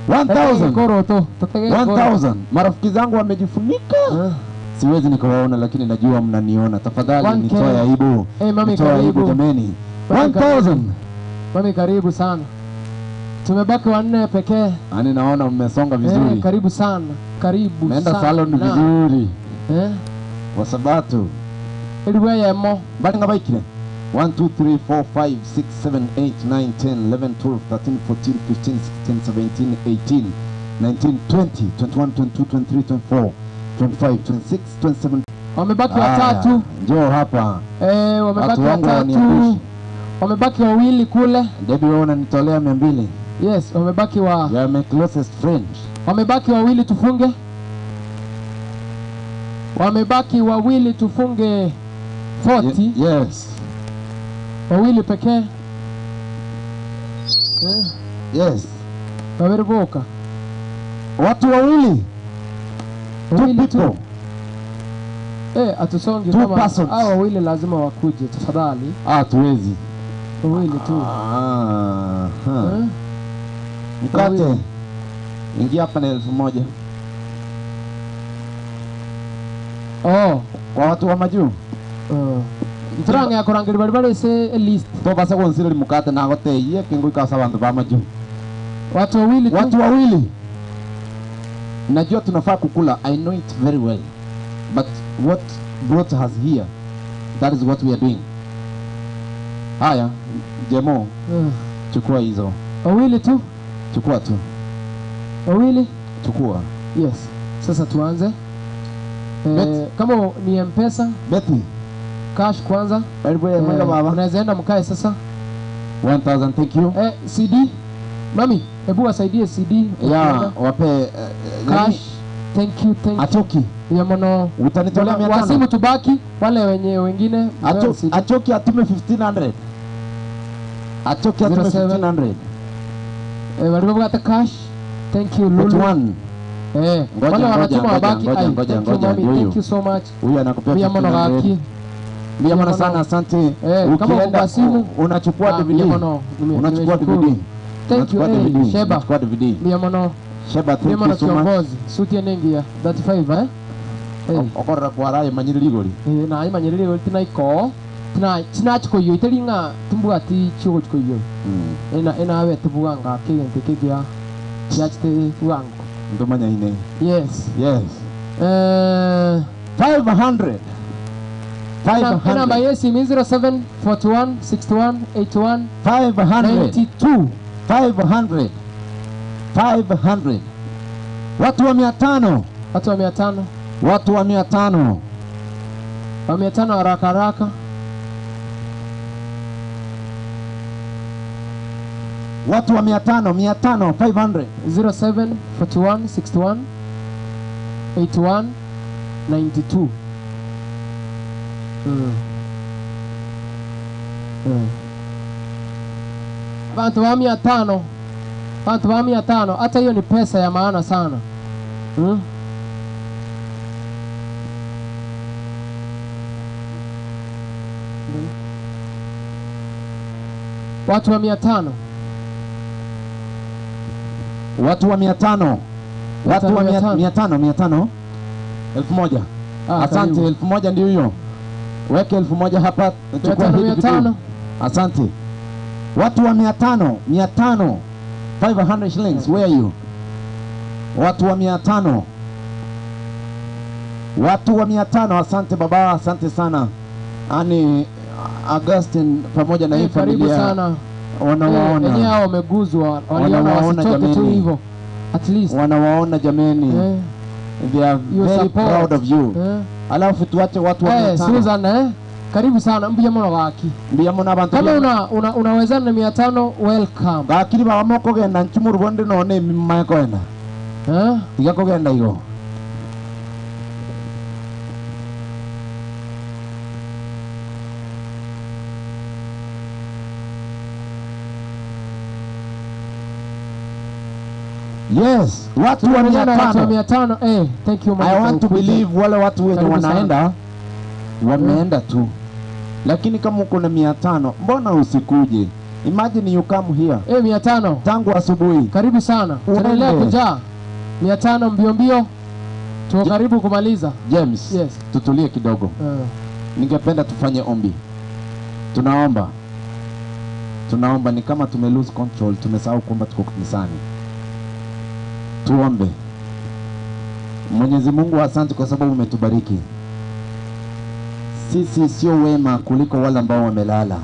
1000. Koro 1000. Marafiki zangu wamejifunika. Siwezi nikawaona lakini najua mnaniona. Tafadhali nitoe aibu. Mami nitoe aibu jameni. 1000. Mami karibu sana. Tumebaki wanne pekee. Ani naona mmesonga vizuri. Karibu sana. Karibu sana. Naenda salon vizuri. Kwa sabato. Eliwe yemo. Bali ngabaikire. 1 2 3 4 5 6 7 8 9 10 11 12 13 14 15 16 17 18 19 20 21 22 23 24 25 26 27. Wamebaki watatu. Njoo hapa. Wamebaki watatu. Wamebaki wawili kule. Debbie wewe unanitolea 200. Yes, wamebaki wa. You are my closest friend. Wamebaki wawili tufunge. Wamebaki wawili tufunge 40. Yes. Wawili pekee. Yes. Wawili boka. Watu wawili. Two people. Atusongi kama hao wawili lazima wakuje tafadhali. Tuwezi. Wawili tu. Mkate. Ingia hapa na 1000. Oh, kwa watu wa majuu. Nturange akorangiri bali bali se list. To basa konsiri mukate na goteiye kingu ikasa bantu ba majuu. Watu wawili tu. Watu wawili. Najua tunafaa kukula. I know it very well. But what brought us here, that is what we are doing. Haya, Jemo, chukua hizo. Wawili tu. Chukua tu. Wawili? Chukua. Yes. Sasa tuanze. Kama ni M-Pesa, Betty. Cash kwanza. Unaweza enda mkae sasa. 1000, thank you. CD. Mami, hebu wasaidie CD. Yeah, wape cash. Thank you, thank you. Achoki. Ya mono. Utanitolea 500. Wasimu tubaki wale wenye wengine. Achoki atume 1500. Achoki atume 1500. Walibeba cash. Thank you Lulu. Wale wanatuma wabaki. Ngoja. Thank you so much. Huyu anakupea 1500. Mbia mono sana, asante. Ukienda unachukua DVD. Unachukua DVD. Thank you Sheba. Unachukua DVD. Mbia mono. Sheba, thank you so much. Suti nengi ya 35 Okorra kwara imanyiri ligori. Na imanyiri ligori tina iko. Tina tina chikoyo itelinga tumbwa ti chiko chikoyo. Ena awe tubuanga kigente kigia. Kiachite wangu. Ndomanya ine. Yes. Yes. 500. 500. Namba yes 07 41 61 81 500 92 500. 500. Watu wa 500. Watu wa 500. Watu wa 500. Wa 500 haraka haraka. Watu wa 500, 500, 500. 07 41 61 81 92. Watu wa 500. Watu wa 500, hata hiyo ni pesa ya maana sana. Watu wa 500. Watu wa 500. Watu wa 500, 500. 1000. Asante, 1000 ndio hiyo. Weke 1000 hapa, chukua hii 500. Asante. Watu wa 500, 500. 500 shillings, where are you? Watu wa 500. Watu wa 500, asante baba, asante sana. Ani Augustine pamoja na hii familia sana. Wanawaona. Wenyewe hao wameguzwa, waliona wasitoke tu hivyo. At least wanawaona jameni. They are very proud of you. Alafu tuache watu wa 500. Susan, karibu sana mbiya mono gaki. Mbiya mono abantu. Kama unawezana na 500, welcome. Gakiri ba moko genda nchimuru bonde none mimma koena. Tiga kogenda igo. Yes, watu wa 500. Thank you. I want to believe wale watu wenye wanaenda wameenda tu. Lakini kama uko na 500, mbona usikuje? Imagine you come here. 500. Tangu asubuhi. Karibu sana. Tunaendelea kujaa. 500 mbio mbio. Tuko karibu kumaliza. James, yes. Tutulie kidogo. Ningependa tufanye ombi. Tunaomba. Tunaomba ni kama tume lose control, tumesahau kwamba tuko kanisani. Tuombe. Mwenyezi Mungu, asante kwa sababu umetubariki. Sisi sio wema kuliko wale ambao wamelala.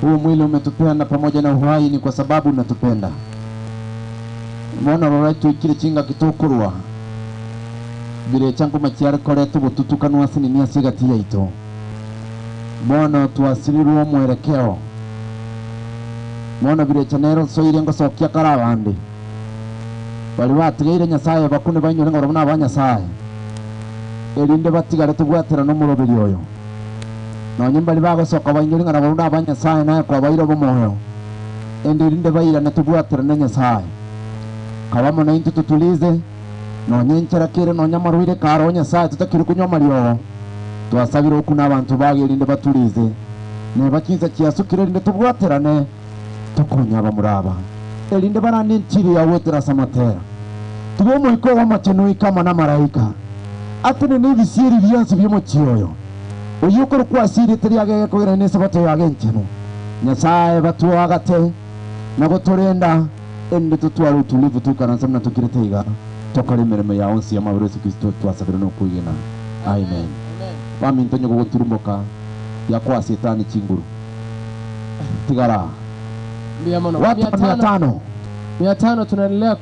Huu mwili umetupea na pamoja na uhai ni kwa sababu unatupenda. Mwana roraitu ikire chinga kitokurwa. Bire changu machiare koretu gututukanwa sininia sigati yaito. Mwana tuasiriruo mwerekeo. Mwana bire chanero soire ngosokia karabandi. Bali batigeire Nyasaye bakune bainyore ngoro na abanyasaye. Erinde batigare tubwatira no murobiri oyo. Nonye mbali bagosoka bainyore ngoro na abanyasaye naye kwa bairo bomoyo. Erinde baira na tubwatira na Nyasaye. Kawamo na intu tutulize. Nonye ncherakire nonye maruire karo Nyasaye tutakiri kunywa mariogo. Twasabira okuna abantu bagerinde batulize. Ne bakinza kiasukire rinde tubwaterane tukonya bamuraba. Erinde barani nchiri ya wetera samatera. Tubo muiko wa machenui kama na maraika. Atene n'ibisiri byansi by'omukiyoyo. Oyukuru kwasiri teri kogera n'esabato yagencheno. Nyasaye batuagate na gotorenda ende tutwara utulivu tukaransa na tukirete iga. Tokore mirimo ya onsi ya mabere Yesu Kristo twasabira no kuigena. Amen. Baminto nyoko goturumboka ya kwa setani chinguru. Tigara. Watu 500. 500 tunaendelea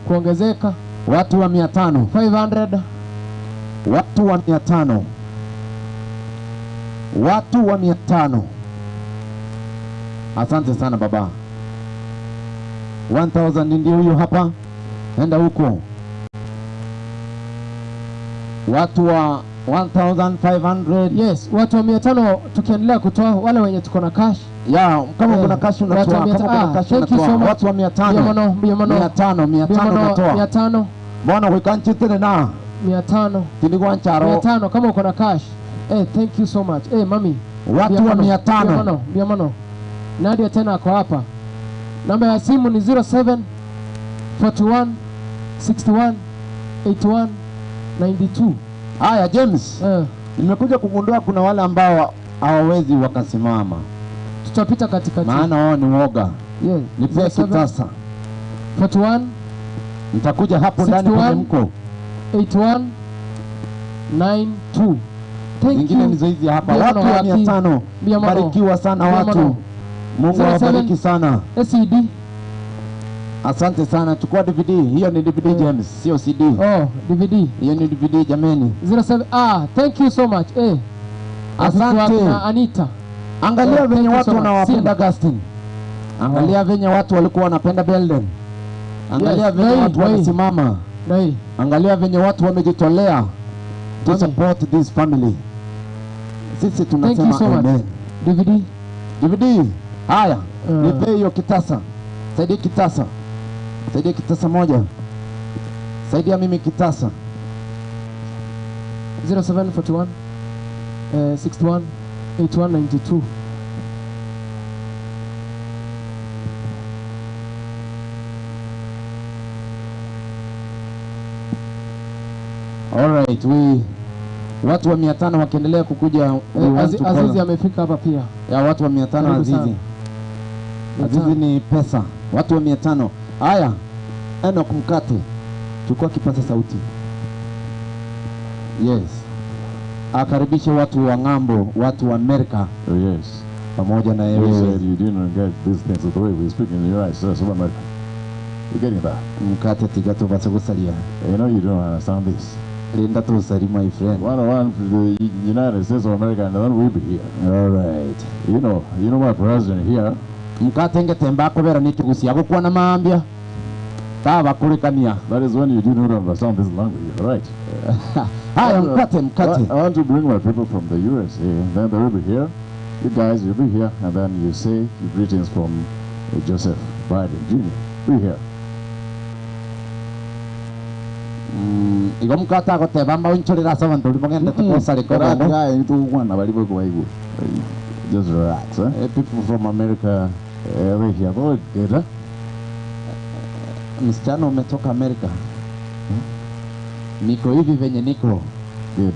kuongezeka. Watu wa 500. 500. Watu wa 500. Watu wa 500. Asante sana baba. 1000 ndio huyo hapa. Enda huko. Watu wa 1500. Yes, watu wa 500 tukiendelea kutoa wale wenye tuko na cash. Ya, kama kuna cash unatoa, kama kuna cash unatoa. Watu wa 500. 500, 500 unatoa. 500. Mbona wikanchi tena na 500. Tilikuwa ncharo. 500 kama uko na cash. Thank you so much. Mami. Watu wa 500. 500. Nadia tena ako hapa. Namba ya simu ni 07 41 61 81 92. Haya James. Nimekuja kugundua kuna wale ambao hawawezi wakasimama. Tutapita katikati. Maana wao ni woga. Yeah. Nipe kitasa. 41 nitakuja hapo ndani kwenye mko. 81 92. Thank Zingine you. Ni hizi hapa. Watu wa 500. Barikiwa sana watu. Mungu awabariki sana. SED. Asante sana. Chukua DVD. Hiyo ni DVD James, sio CD. Oh, DVD. Hiyo ni DVD jameni. 07. Thank you so much. Asante. Na Anita. Angalia venye watu wanawapenda Gaston. Angalia venye watu walikuwa wanapenda Belden. Angalia venye watu wamesimama. Angalia venye watu wamejitolea to support this family. Sisi tunasema amen. DVD. DVD. Haya, nipe hiyo kitasa. Saidia kitasa. Saidia kitasa moja. Saidia mimi kitasa. 0741 61 8192. All right, we watu wa 500 wakiendelea kukuja. Azizi amefika hapa pia. Ya watu wa 500 Azizi. Azizi ni pesa. Watu wa 500. Haya, Enoch mkate. Chukua kipaza sauti. Yes. Akaribishe watu wa ng'ambo, watu wa Amerika. Oh yes. Pamoja na yeye. You said you didn't get these things the way we speak in the United States of America. You're getting that. Mkate tigato basagusalia. You know you don't understand this. Linda tusari my friend. 101 for the United States of America, and then we'll be here. All right. You know my president here. Mkate ngetemba kubera nitugusia gukuwa na maambia. Taba kurikania. That is when you do not understand this language, all right? Haya mkate mkate. I want to bring my people from the USA, and then they will be here. You guys will be here, and then you say greetings from Joseph Biden Jr. Be here. Igo mkata agoteba mba unchorera sabantu rimogende tukosare kogogo. Guy ntukwana bali bwo baigwa. Just relax, eh? People from America they're here. Oh, good, eh? Msichana umetoka Amerika. Niko hivi venye niko. Good.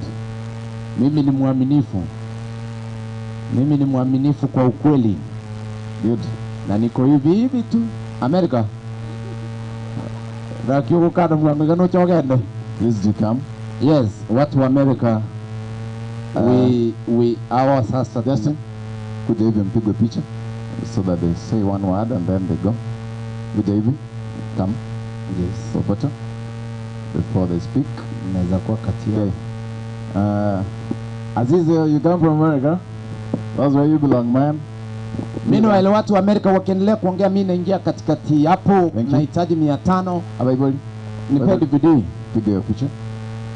Mimi ni mwaminifu. Mimi ni mwaminifu kwa ukweli. Good. Na niko hivi hivi tu. Amerika. Rakiugo kada mwamigano chogende. Please do come. Yes, watu wa America. We our sasa Justin, kuja hivi mpigwe picha so that they say one word and then they go. Kuja hivi. Come. Yes. For photo before they speak. Naweza kuwa kati yao. Okay. Aziz, you come from America. That's where you belong, man. Meanwhile, watu wa Amerika wakiendelea kuongea, mimi naingia katikati hapo. Nahitaji 500. Abaiboli. Nipe DVD. Piga hiyo picha.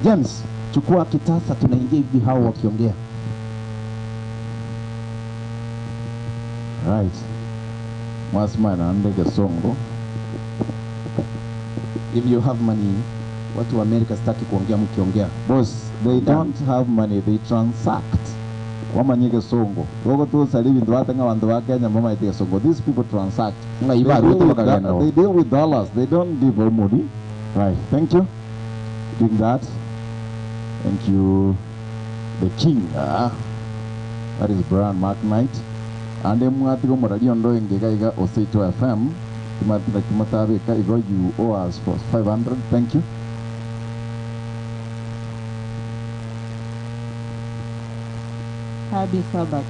James, chukua kitasa, tunaingia hivi hao wakiongea. Right. Mwasmana ndege songo. If you have money, watu wa Amerika sitaki kuongea mkiongea. Boss, they don't have money, they transact. Wamanyike songo. Woko tu salivi ndo watenga wandu wa Kenya mama ite songo. These people transact. They deal with dollars. They don't give all money. Right. Thank you. Doing that. Thank you. The king. That is Brian Mark Knight. And then mwatiko moradio ndo ingega Oseito FM. Kimatabeka igo you owe us for 500. Thank you. Happy Sabbath.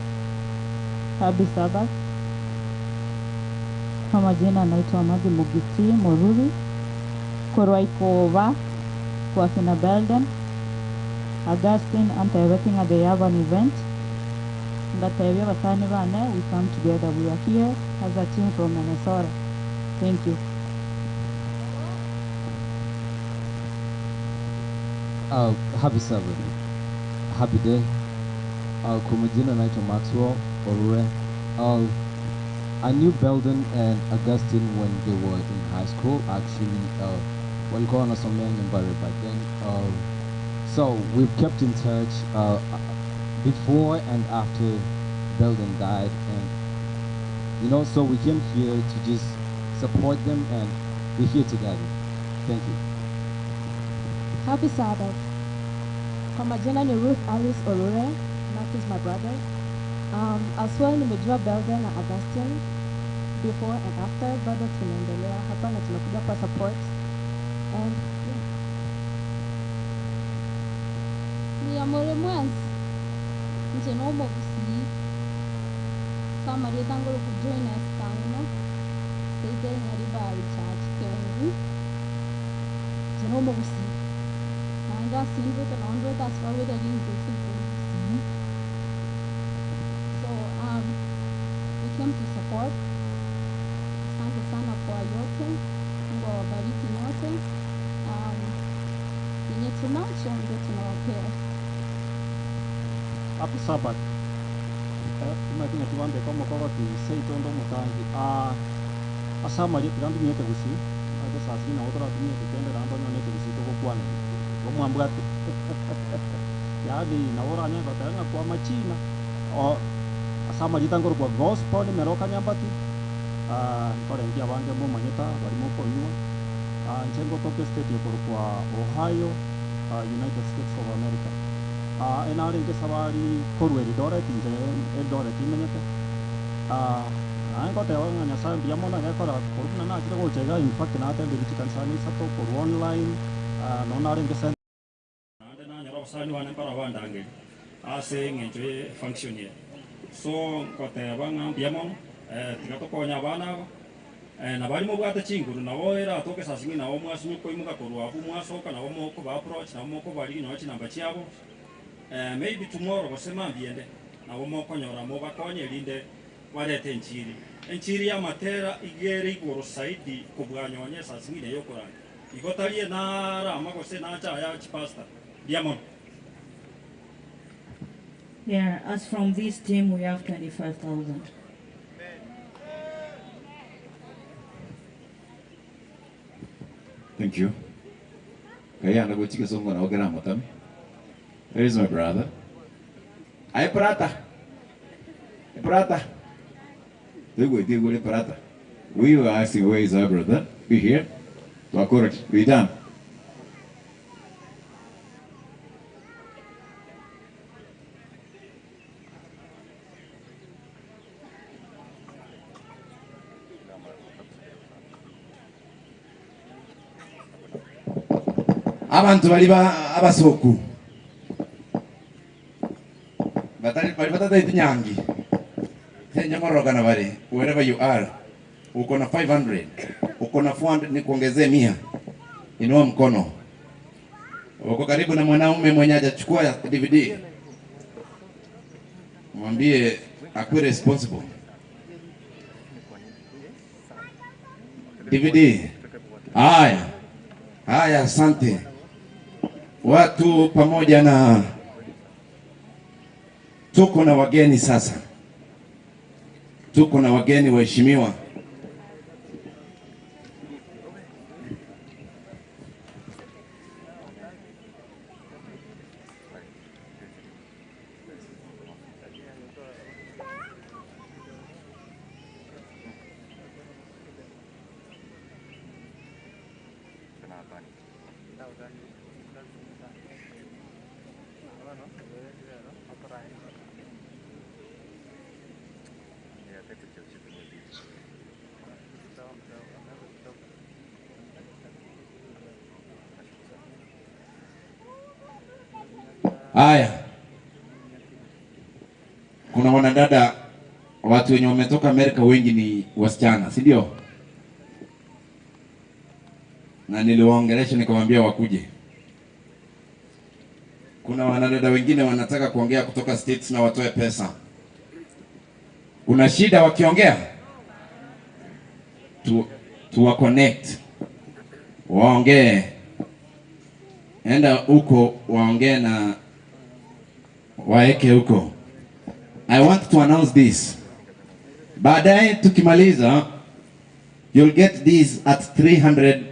Happy Sabbath. Kwa majina naitwa Magi Mugiti Moruri. Korwaikova kwa kina Belden. Augustine and everything at the Yavan event. Ngatebia basani bane, we come together. We are here as a team from Minnesota. Thank you. Happy Sabbath. Happy day. Kwa majina naitwa Maxwell Orure. I knew Belden and Augustine when they were in high school. Actually, walikuwa wanasomea Nyumbari back then. So we've kept in touch before and after Belden died, and you know, so we came here to just support them, and we're here together. Thank you. Happy Sabbath. Kwa majina ni Ruth Alice Orure. Mark is my brother. As well nimejua Belden na Augustine before and after, bado tunaendelea hapa na tunakuja kwa support. And yeah. Ni amore mwenzi. Nje no mogusi. Samari tangolo ku join us tangno. Seite ngariba church kengu. Nje no mogusi. Nanga sinwe to nondwe that's why we are doing this. So we came to support. Asante sana kwa yote. Mungu awabariki nyote. Yenye tunacho ndio tunawapea. Happy Sabbath. Tumatinga tiwambe kwa mokoro ti seito ndo mutangi. Asama ri tigandu miete gusi. Ade sasa na otora tumiete kende rando nyone gusi to kokwana. Omwambwate. Yaani na ora nya batanga kwa machina. O asama ritangoro kwa gospel ni meroka nyambati. Kore ngia bange mo manyeta bari mo konywa. Nchengo toke state yokoro kwa Ohio, United States of America. Enare nge sabari koru Eldoret nje Eldoret imenyete. Ango tewa nga nyasaye mbiyamona ngekora koru na na chire gochega in fact na atende chikansani sato koru online no nare nge sen ande na nyoro basani wane para wandange ase ngencho function ye. So kotewa nga mbiyamona tigatokonya abana na bari mu bwate chinguru nabo era atoke sasingi nabo mwasinyo koimuka koru abu mwasoka nabo moko ba approach nabo moko bari no chinamba chiabo. Maybe tomorrow gosema mbiende nabo moko nyora mo bakonye linde warete enchiri enchiri ya matera igere igoro saidi kubwanyonye sasingi yokorana igotarie nara magose na cha ya chipasta diamond. Yeah, as from this team we have 25,000. Thank you. Kaya gochike songo na ogera motami. There is my brother. Ay prata. Prata. Tuigwe Prata. We were asking where is our brother? We here. Twakora we done. Abantu bali abasoku batali bali batata itinyangi senyamorogana bali wherever you are, uko na 500 uko na 400 ni kuongezee 100, inua mkono. Uko karibu na mwanaume mwenye hajachukua DVD, mwambie akuwe responsible. DVD. Haya. Haya, asante. Watu pamoja na tuko na wageni sasa. Tuko na wageni waheshimiwa. Haya, kuna wanadada, watu wenye wametoka Amerika wengi ni wasichana, si ndio? Na niliwaongelesha nikamwambia wakuje. Kuna wanadada wengine wanataka kuongea kutoka States na watoe pesa. Kuna shida wakiongea? Tuwa connect. Waongee. Enda huko waongee na waeke huko. I want to announce this. Baadaye tukimaliza, you'll get this at 300,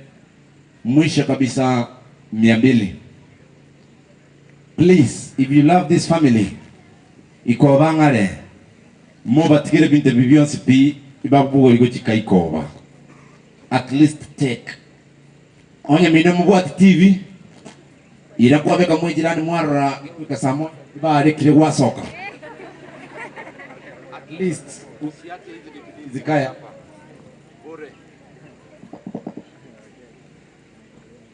mwisho kabisa 200. Please, if you love this family, ikoba ngare, mubatigire bintu bibyonse pi ibabugo igochika ikoba. At least take. Onye mino mubwati TV, irakuwa beka mwejirani mwarora ikasamo ibarekire gwasoka. At least usiache hizi DVD zikae hapa. Bure.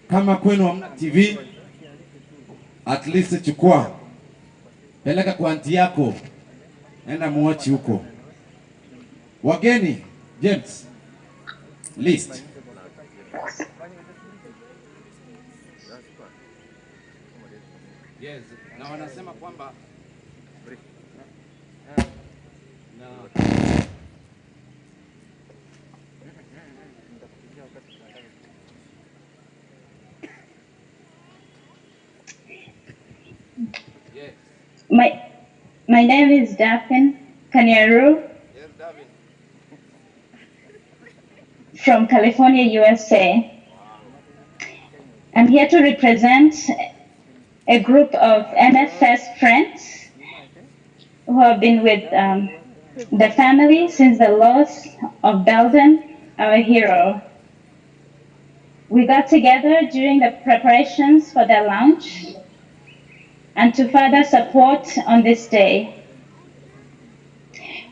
Kama kwenu hamna TV, at least chukua, peleka kwa anti yako, enda muachi huko. Wageni, James, list. Yes, na wanasema kwamba na My name is Daphne Kanyaru. Yes, Daphne. From California, USA. I'm here to represent a group of MFS friends who have been with the family since the loss of Belden, our hero. We got together during the preparations for the launch and to further support on this day.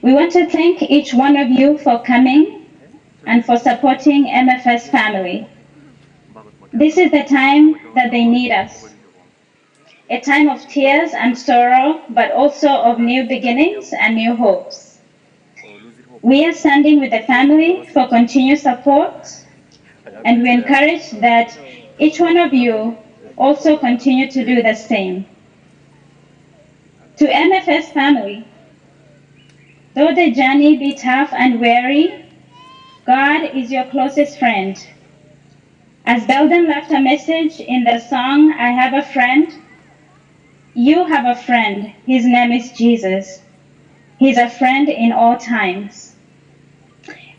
We want to thank each one of you for coming and for supporting MFS family. This is the time that they need us. A time of tears and sorrow, but also of new beginnings and new hopes. We are standing with the family for continued support, and we encourage that each one of you also continue to do the same. To MFS family, though the journey be tough and weary, God is your closest friend. As Belden left a message in the song, I Have a Friend, you have a friend. His name is Jesus. He's a friend in all times.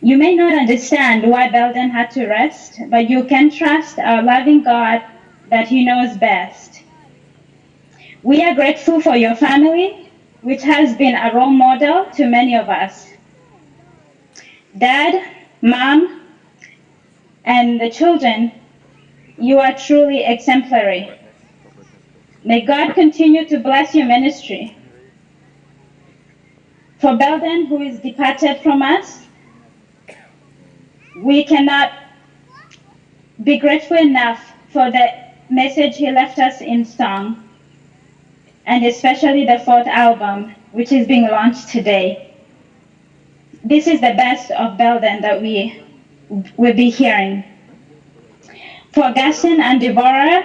You may not understand why Belden had to rest, but you can trust our loving God that he knows best. We are grateful for your family which has been a role model to many of us. Dad, Mom, and the children, you are truly exemplary. May God continue to bless your ministry. For Belden, who is departed from us, we cannot be grateful enough for the message he left us in song, and especially the fourth album, which is being launched today. This is the best of Belden that we will be hearing. For Augustine and Deborah,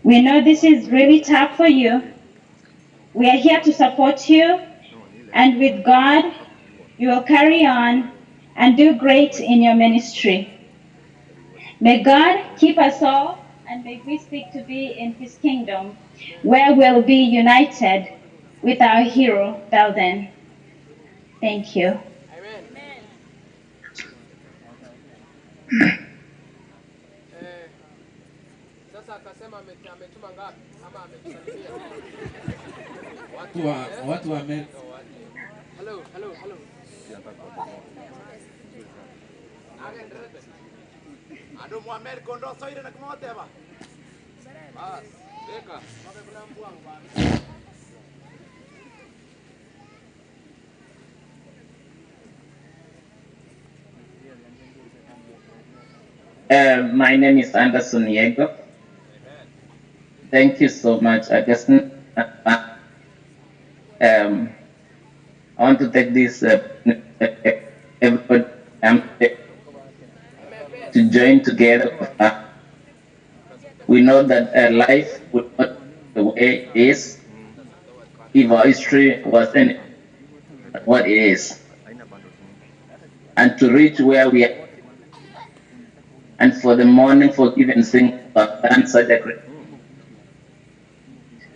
we know this is really tough for you. We are here to support you, and with God, you will carry on and do great in your ministry. May God keep us all, and may we seek to be in his kingdom, where we'll be united with our hero, Belden. Thank you. Amen. Sasa akasema ametuma ngapi ama ametusalimia? Watu wa Hello, hello, hello. Ando Muammar kondo soire na kumoteba. Bas, beka. My name is Anderson Yego. Thank you so much, Augustine. I want to take this everybody to join together. We know that life would not be the way it is if our history wasn't what it is. And to reach where we are, and for the morning forgiven sing and such a great.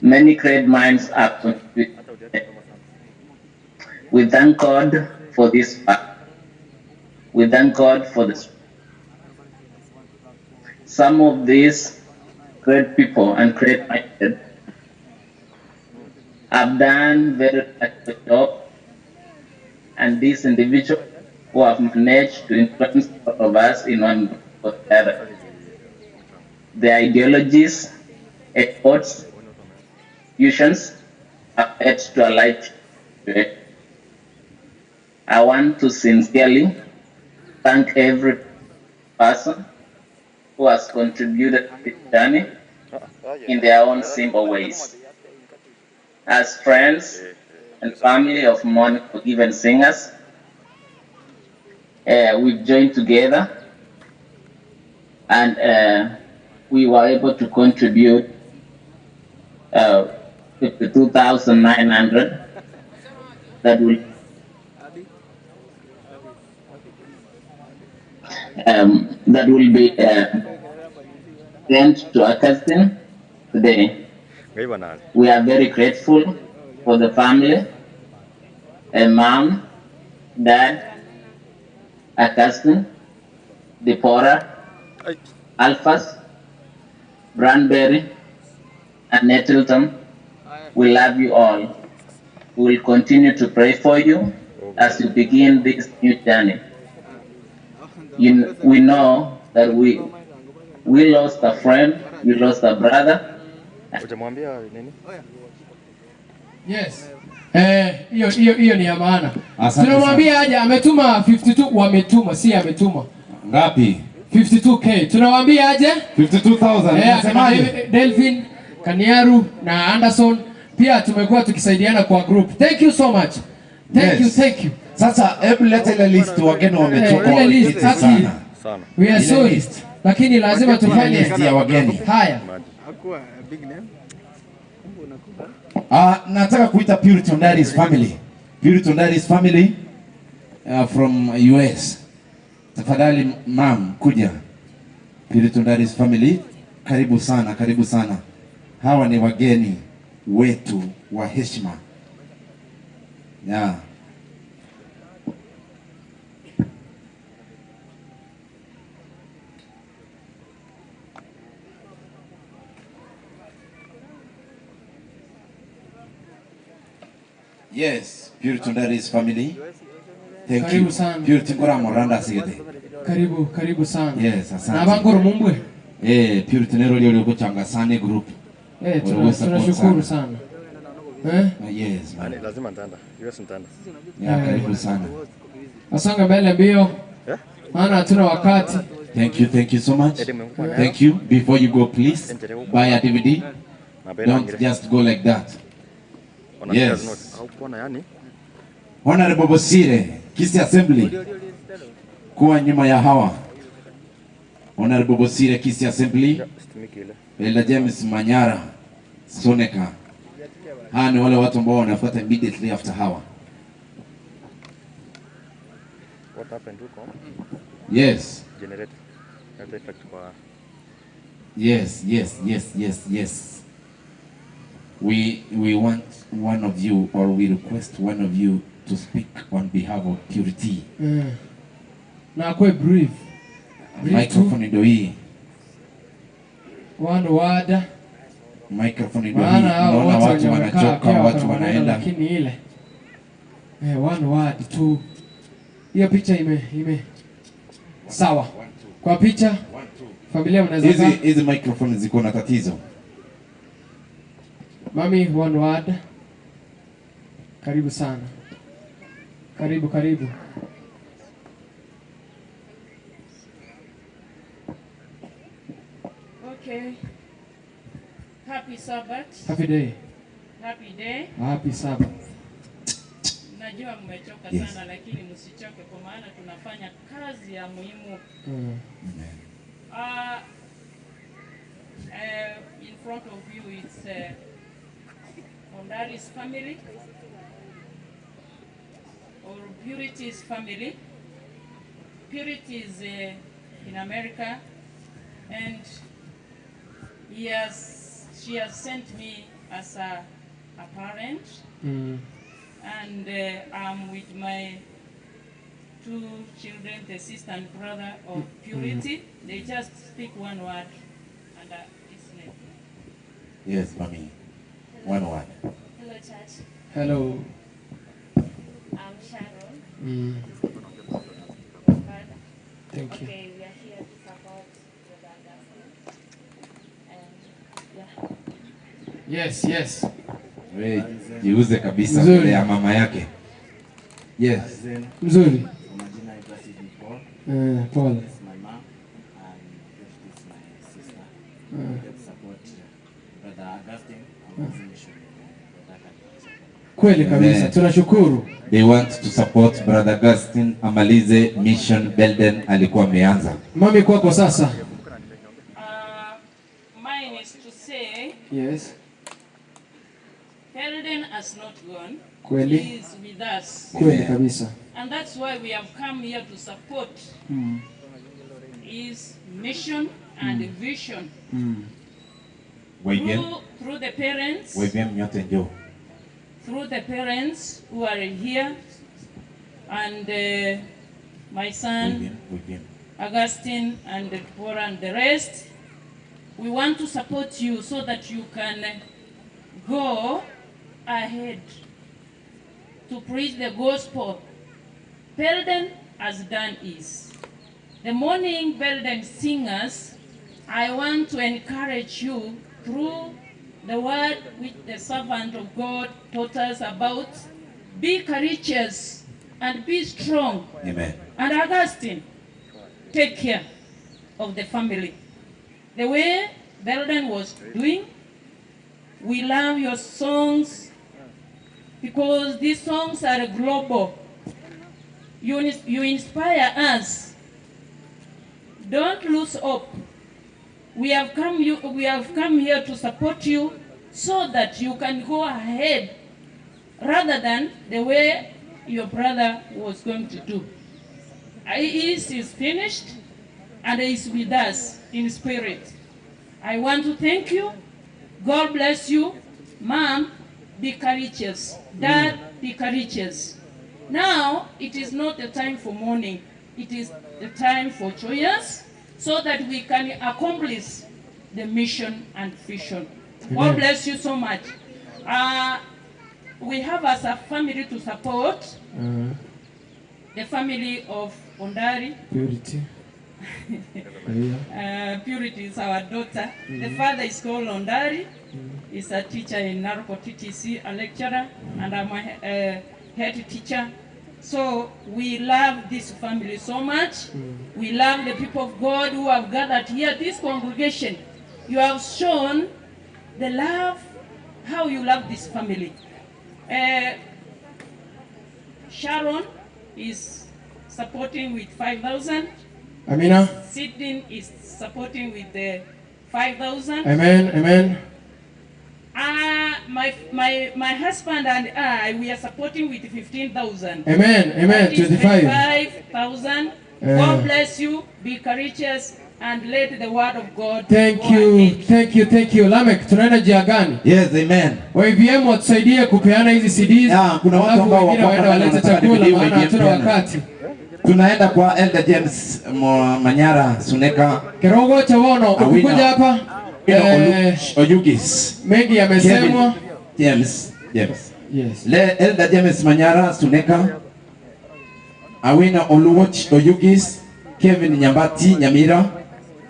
Many great minds are contributed. We thank God for this path. We thank God for this. Some of these great people and great minded have done very good job, and these individuals who have managed to influence all of us in one or the other. Their ideologies, efforts, fusions have led to a life. I want to sincerely thank every person who has contributed to this journey in their own simple ways. As friends and family of Morning Forgiven Singers, we've joined together and we were able to contribute 52,900 that will be sent to Augustine today. We are very grateful for the family, and mom, dad, Augustine, Deborah, Alphas, Branberry, and Nettleton. We love you all. We will continue to pray for you as you begin this new journey. We know that we lost a friend, we lost a brother. Yes. Hiyo ni ya maana. Tunamwambia aje ametuma 52, wametuma, si ametuma. Ngapi? 52k. Tunawaambia aje? 52,000. Unasemaje? Delvin, Kaniaru na Anderson pia tumekuwa tukisaidiana kwa group. Thank you so much. Thank you, thank you. Sasa hebu leta ile list wageni wametoka. Ile list sana. We are sorry. Lakini lazima tufanye list ya wageni. Haya. Nataka kuita Purity Ondari's family. Purity Ondari's family from US. Tafadhali ma'am kuja. Purity Ondari's family, karibu sana, karibu sana. Hawa ni wageni wetu wa heshima. Yeah. Yes, Purity Ondari's family. Thank Karibu you. Sana. Purity Ngora Moranda sigete. Karibu, karibu sana. Yes, asante. Na bangoro mumbwe. Eh, Purity Nero leo kuchanga Sane group. Eh, tunashukuru sana. Eh? Yes, man. Lazima nitaenda. US nitaenda. Yeah, karibu sana. Asanga mbele mbio. Maana hatuna wakati. Thank you so much. Thank you. Before you go, please buy a DVD. Don't just go like that. Yes. Honorable Bosire, Kisii Assembly. Kuwa nyuma ya hawa. Honorable Bosire, Kisii Assembly. Elder James Manyara, Soneka. Hawa ni wale watu ambao wanafuata immediately after hawa. What happened huko? Yes. Generate. Effect kwa. Yes, yes, yes, yes, yes. We want one of you, or we request one of you to speak on behalf of Purity. Na kwa brief. Microphone ndio hii. One word. Microphone ndio hii. Unaona watu wanachoka, watu wanaenda. Lakini ile. One word tu. Hiyo picha ime sawa. Kwa picha familia mnaweza. Hizi microphone ziko na tatizo. Mami, one word. Karibu sana. Karibu, karibu. Okay. Happy Sabbath. Happy day. Happy day. Happy Sabbath. Najua mmechoka yes sana, lakini msichoke kwa maana tunafanya kazi ya muhimu. In front of you it's Ondari's family or Purity's family. Purity is in America, and she has sent me as a parent. And I'm with my two children, the sister and brother of Purity. They just speak one word under his name. Yes, mommy. One word. Hello, church. Hello. I'm Sharon. Thank you. Okay, we are here to support Brother Augustine. And yeah. Yes, yes. We jiuze kabisa mbele ya mama yake. Yes. Mzuri. Paul. This is my mom and this is my sister. We support Brother Augustine and his mission. Kweli kabisa, tunashukuru. They want to support Brother Augustine amalize mission Belden alikuwa ameanza. Mami, kwako sasa. Mine is to say, yes, Belden has not gone. Kweli. He is with us. Kweli kabisa. And that's why we have come here to support his mission and vision. Through the parents. Through the parents who are here, and my son Augustine and Deborah and the rest, we want to support you so that you can go ahead to preach the gospel. Belden has done is. The morning Belden singers, I want to encourage you through the word which the servant of God taught us about. Be courageous and be strong. Amen. And Augustine, take care of the family. The way Belden was doing, we love your songs because these songs are global. You inspire us. Don't lose hope. We have come here to support you so that you can go ahead rather than the way your brother was going to do. His is finished and is with us in spirit. I want to thank you. God bless you. Mom, be courageous. Dad, be courageous. Now, it is not the time for mourning. It is the time for joyous, so that we can accomplish the mission and vision. Amen. God bless you so much. We have as a family to support the family of Ondari. Purity. Purity is our daughter. The father is called Ondari. He's a teacher in Naroko TTC, a lecturer, and I'm a head teacher. So we love this family so much. We love the people of God who have gathered here, this congregation. You have shown the love, how you love this family. Sharon is supporting with 5,000. Amina. Sidney is supporting with the 5,000. Amen, amen. My husband and I, we are supporting with 15,000. Amen, amen. 25,000. God bless you. Be courageous and let the word of God. Thank you, thank you, thank you. Lamek, tunaenda njia gani? Yes, amen. WVM watusaidie kupeana hizi CDs. Kuna watu ambao wengine walete chakula, maana hatuna wakati. Tunaenda kwa Elder James Manyara Suneka. Kirongo cha wono, ukikuja hapa Oyugis. Mengi yamesemwa. James. Yes. Yes. Elder James Manyara Suneka. Awina Oluwach Oyugis, Kevin Nyambati Nyamira,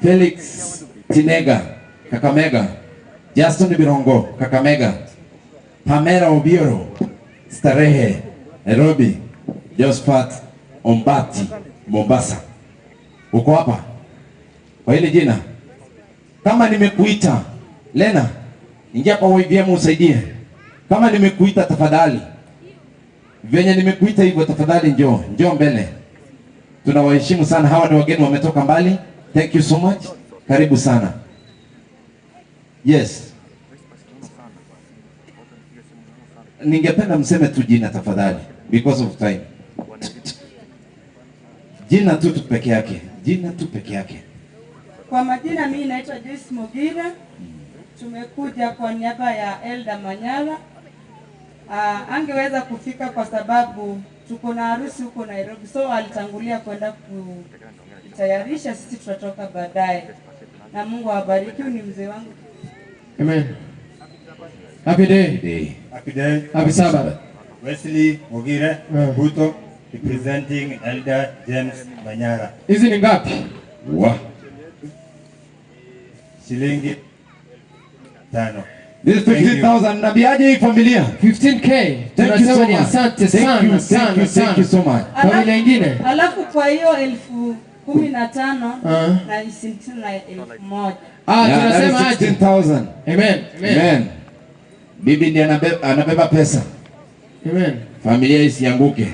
Felix Tinega Kakamega, Justin Birongo Kakamega, Pamela Obioro Starehe Nairobi, Josephat Ombati Mombasa. Uko hapa kwa ile jina? Kama nimekuita Lena, ingia kwa YVM usaidie. Kama nimekuita tafadhali, venye nimekuita hivyo tafadhali njoo, njoo mbele. Tunawaheshimu sana, hawa ni wageni wametoka mbali. Thank you so much. Karibu sana. Yes. Ningependa mseme tu jina tafadhali, because of time. Jina tu peke yake, jina tu peke yake. Kwa majina mimi naitwa Joyce Mugira. Tumekuja kwa niaba ya Elder Manyara. Angeweza kufika kwa sababu tuko na harusi huko Nairobi, so alitangulia kwenda kutayarisha, sisi tutatoka baadaye. Na Mungu awabariki, ni mzee wangu. Amen. Happy day. Happy day. Happy Sabbath. Wesley Mugira Buto representing Elder James Manyara. Hizi ni ngapi? Wa. Shilingi 5. This 15,000 nabiaje hii familia? 15K. Thank you so much. Asante sana sana. Thank you so much. Familia nyingine. Alafu kwa hiyo 15,000 na 61,000. Tunasema aje? 16,000. Amen. Amen. Bibi ndiye anabeba pesa. Amen. Familia isianguke.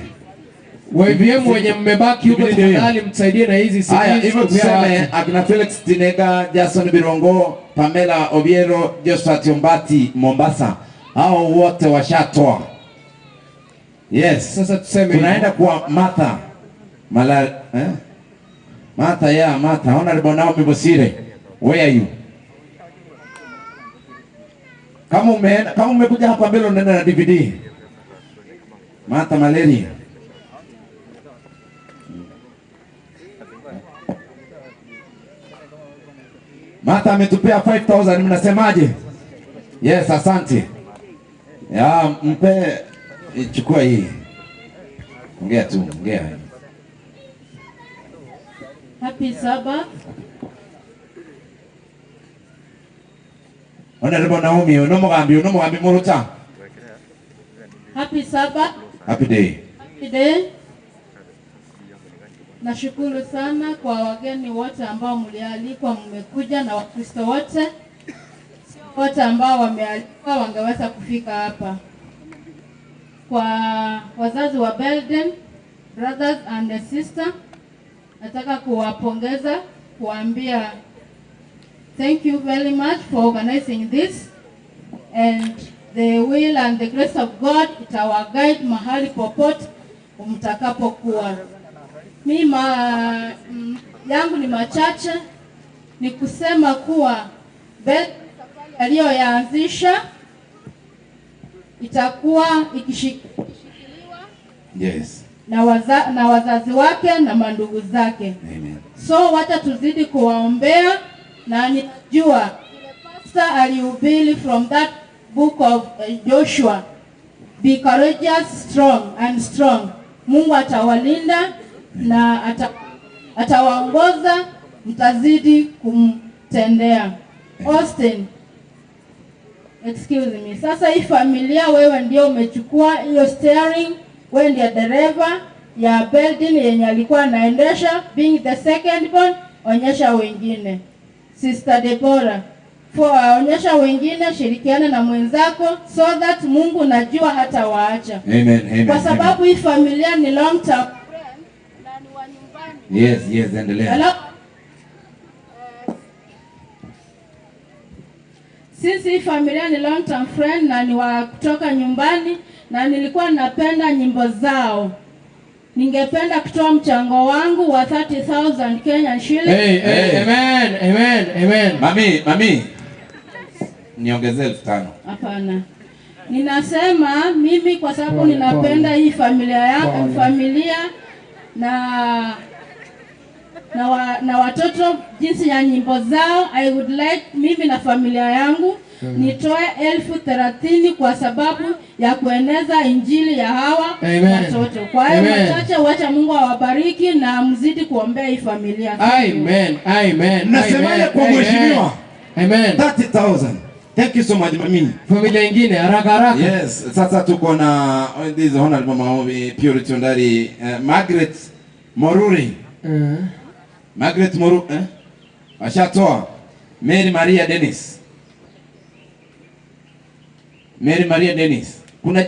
WVM wenye mmebaki huko tafadhali mtusaidie na hizi CDs. Haya, hivyo tuseme akina Felix Tinega, Jason Birongo, Pamela Obiero, Joshua Tiombati Mombasa, hao wote washatoa. Yes. Sasa tuseme tunaenda kwa Martha. Martha, yeah, Martha. Honorable Naomi Bosire. Where are you? Kama umekuja hapa mbele unaenda na DVD. Martha Malaria. Martha ametupea 5,000, mnasemaje? Yes, asante. Ya, mpe, chukua hii. Ongea tu, ongea. Happy Sabbath. Honorable Naomi, unomugambi muruta. Happy Sabbath. Happy day. Happy day. Nashukuru sana kwa wageni wote ambao mlialikwa, mmekuja, na Wakristo wote. Sio wote ambao wamealikwa wangeweza kufika hapa. Kwa wazazi wa Belden, brothers and sister, nataka kuwapongeza, kuambia thank you very much for organizing this, and the will and the grace of God itawa guide mahali popote mtakapokuwa. Mimi yangu ni machache, ni kusema kuwa Belden aliyoyaanzisha itakuwa ikishikiliwa, yes, na wazazi wake na mandugu zake. Amen. So wacha tuzidi kuwaombea, na ninajua pastor alihubiri from that book of Joshua. Be courageous, strong and strong. Mungu atawalinda na atawaongoza, mtazidi kumtendea. Austin, excuse me. Sasa hii familia wewe ndio umechukua hiyo steering, wewe ndiye dereva ya Belden yenye alikuwa anaendesha, being the second born, onyesha wengine. Sister Deborah, onyesha wengine, shirikiana na mwenzako so that Mungu najua hata waacha. Amen, amen. Kwa sababu hii familia ni long term friend na ni wa nyumbani. Yes, yes, endelea. Sisi hii familia ni long term friend na ni wa kutoka nyumbani, na nilikuwa napenda nyimbo zao. Ningependa kutoa mchango wangu wa 30,000 Kenyan shillings. Hey, hey, amen, amen, amen. Mami. Niongezee 5,000. Hapana. Ninasema mimi kwa sababu ninapenda hii familia yako, familia na watoto jinsi ya nyimbo zao. I would like mimi na familia yangu nitoe 30,000 kwa sababu ya kueneza injili ya hawa watoto. Kwa hiyo machache, wacha Mungu awabariki na mzidi kuombea hii familia. Amen. Amen. Nasemaje kwa mheshimiwa? Amen. 30,000. Thank you so much mami. Familia nyingine haraka haraka. Yes, sasa tuko na this honorable mama Purity Ondari, Margaret Moruri. Margaret Moruri, Ashatoa. Mary Maria Dennis. Mary Maria Dennis.